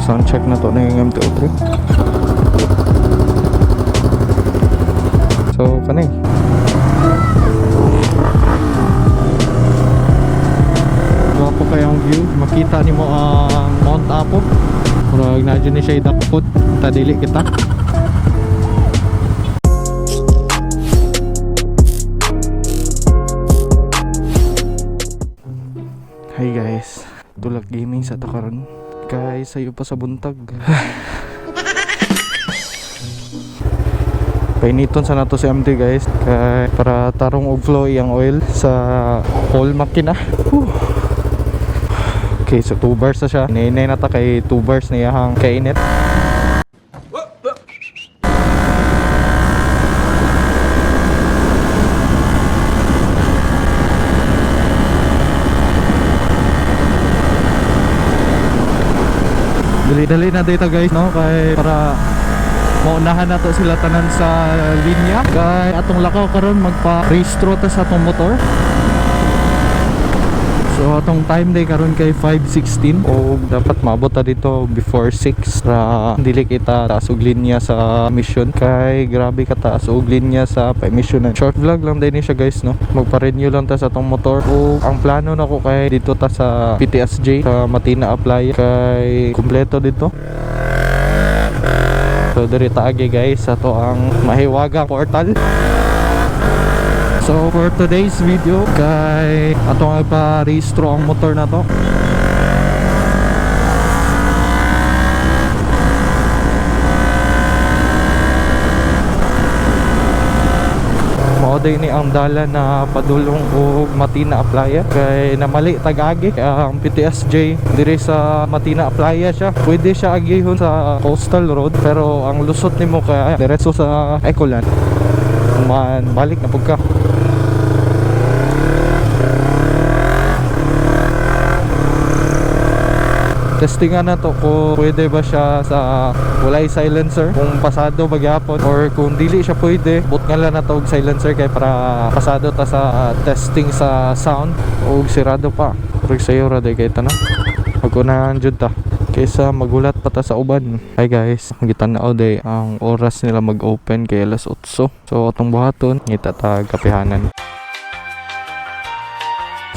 Sound check na to na yung MT-03. So kani. Gwapo kayong view. Makita nimo ang Mount Apo. Murag na dyan ni siya idakpot. Tadili kita. Hi guys, Tulak Gaming sa to karon. Kay sayo pa sa buntag. Painiton sa nato si MT, guys, kay para tarong og flow iyang oil sa whole makina. Whew. Okay, so 2 bars na siya. Inainay na ta kay 2 bars na iyahang kainit. Dali-dali na dito, guys, no, kay para maunahan na to sila tanan sa linya. Kay atong lakaw karon, magpa-rehistro ta sa atong motor. So atong time day karon kay 5:16 o dapat maabot ta dito before 6 ra dili kita taas og linya sa mission, kay grabe ka taas og linya sa pa-mission. Short vlog lang din ni siya, guys, no. Magpa-renew lang ta sa atong motor o ang plano nako kay dito ta sa PTSJ sa Matina Apply kay kumpleto dito. So diri ta agi, guys, ato ang mahiwagang portal. So for today's video kay atong ipa-rehistro ang motor na to. Mao din ni ang dala na padulong og Matina Aplaya kay namali tag-agi ang PTSJ diri sa Matina Aplaya siya. Pwede siya agihon sa Coastal Road, pero ang lusot nimo kay diretso sa Ecoland. Man balik na pud ka. Testingan na to kung pwede ba siya sa walay silencer, kung pasado ba gyapon, or kung dili siya pwede, but nga lang na to og silencer kay para pasado ta sa testing sa sound. Og sirado pa. Pero sayo ra day kay tanan. Magunahan jud ta kaysa magulat pa ta sa uban. Hi guys, ang gitan-aw day ang oras nila mag-open kay alas 8. So atong buhaton, ngita ta kapihanan.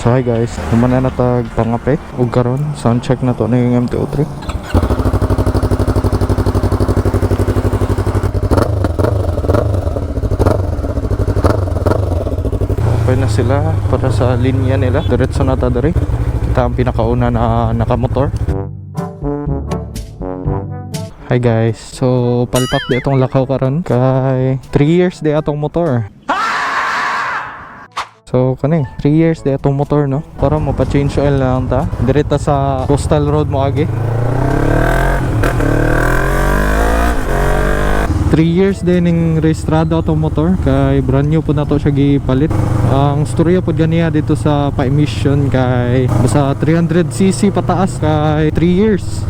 So hi guys, humana na tag pangape ug karon sound check na to na yung MT-03. Okay na sila para sa linya nila. Diretso na ta diri. Kita ang pinakauna na nakamotor. Hi guys. So palpak di itong lakaw karon kay 3 years di atong motor. So kani, 3 years di atong motor, no. Para mapa-change oil na lang ta. Direta sa Coastal Road mo agi. 3 years din ning rehistrado atong motor kay brand new po na to siya gipalit. Ang storya pod ganiya dito sa pa-emission kay basta 300 cc pataas kay 3 years.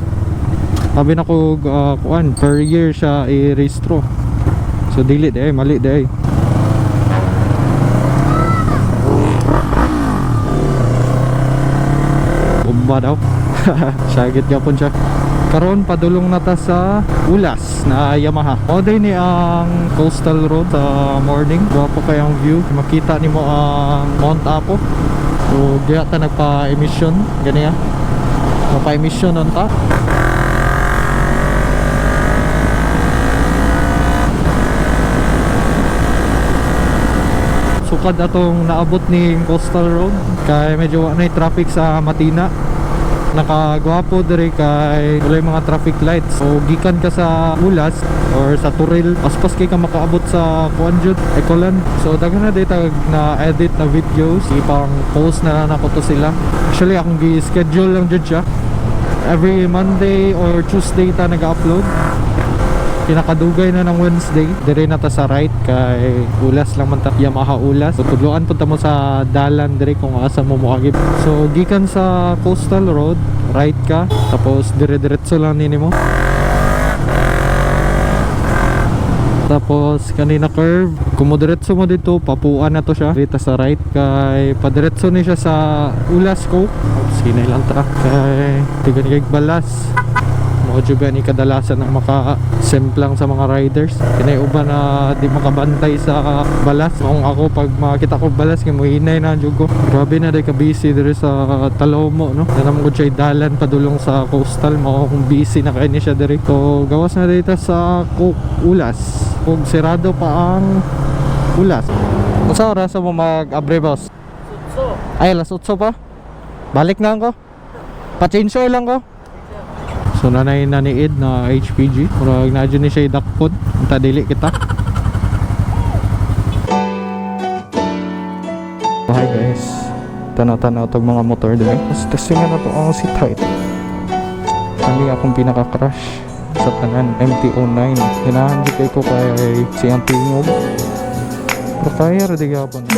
Sabi na ko kuan per year siya i-rehistro. So dili di ay, mali di ay. Bomba daw. Syagit gapon siya. Karon padulong na ta sa Ulas na Yamaha. O day ni ang Coastal Road sa morning. Gwapo kayang view. Makita nimo ang Mount Apo. So diya ta nagpa-emission ganiya. Mapa-emission nun ta. Sukad atong naabot ni Coastal Road kay medyo wa na traffic sa Matina. Nakagwapo diri kay walay mga traffic lights. So gikan ka sa Ulas or sa Turil, paspas kay ka makaabot sa kuan jud, Ecoland. So daghan na data na edit na videos, ipang post na lang nako to sila. Actually akong gi-schedule lang jud siya. Every Monday or Tuesday ta nag-upload. Pinakadugay na ng Wednesday. Dire na ta sa right kay Ulas lang man ta, Yamaha Ulas. So tudloan punta mo sa dalan dire kung asa mo moagi. So gikan sa Coastal Road, right ka, tapos dire-diretso lang nini mo. Tapos kanina curve, kung mo diretso mo dito, papuan na to siya. Dito sa right kay padiretso ni siya sa Ulas ko. Oops, hinay lang ta kay tigan kay balas. Mao jud ba ni kadalasan ang makasemplang sa mga riders. Kinay uban na di makabantay sa balas. Kung ako, pag makita ko balas kay mohinay na jud ko. Grabe na day ka busy diri sa Talomo, no. Na naman ko siya dalan padulong sa coastal, mao kung busy na kay ni siya diri. So gawas na dito sa Ulas. Kung sirado pa ang Ulas. Unsa oras mo mag-abre, boss? Ay, alas 8 pa. Balik na ako. Pa-change oil lang ko. So nanay naniid na HPG. Murag na ni siya dakpod. Unta dili kita. Hi guys. Tanaw-tanaw tog mga motor diri. Mas testingan na to ang si Tight. Kani akong pinaka-crush sa tanan, MT-09. Ganahan jud kay ko kay siyang tingog. Pero kaya ra di gihapon.